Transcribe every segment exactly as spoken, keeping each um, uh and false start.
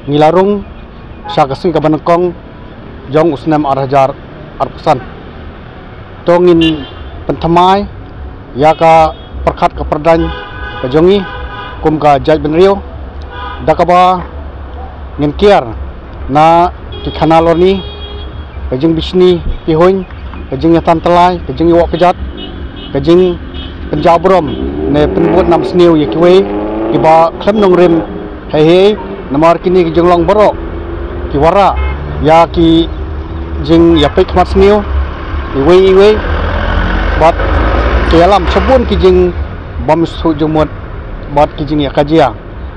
Ngi la rung sha ka sngi kaba nyngkong jong u snem ar hajar arphew san. To ngin pynthymmai ïa ka pyrkhat ka pyrdaiñ ka jong ngi kum ka jaitbynriew, da kaba ngin kiar na ki khana lorni, ka jingbishni pihuiñ, ka jingïatan tyllai, ka jingïoh kjat, ka jingpynjaw burom ne pynbud nam sniew ïa kiwei kiba khlem nongrim hei hei, namar kine ki jinglong baroh ki wanrah ïa ki jingïapeit khmat sniew iwei iwei, bad ki ïalam sha bun ki jingbym sngewthuh jingmut, bad ki jingïakajia,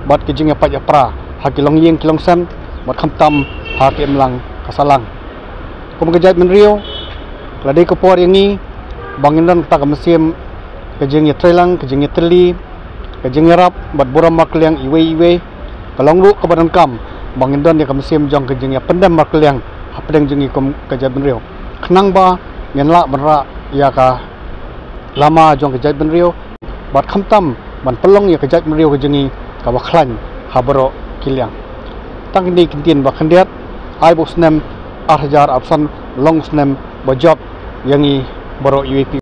bad ki jingïapait ïapra ha ki longïing ki longsem, bad khamtam ha ki imlang ka sahlang. Kum ka jaitbynriew, la dei ka por ïa ngi ba ngin don kata ka mynsiem ka jingïatreilang, ka jingïatylli, ka jingïarap bad burom markylliang iwei iwei. Ka long ruh kaba donkam ba ngin don ïa ka mynsiem jong ka jingïapyndem markylliang hapdeng jong ngi kum ka jaitbynriew, khnang ba ngin lah ban rah ïa ka lama jong ka jaitbynriew, bad khamtam ban pynlong ïa ka jaitbynriew ka jong ngi kaba khlaiñ ha baroh ki liang. Tang kine ki ktien ba khyndiat, ai ba u snem ar hajar arphew san long u snem ba jop ïa ngi baroh iwei pa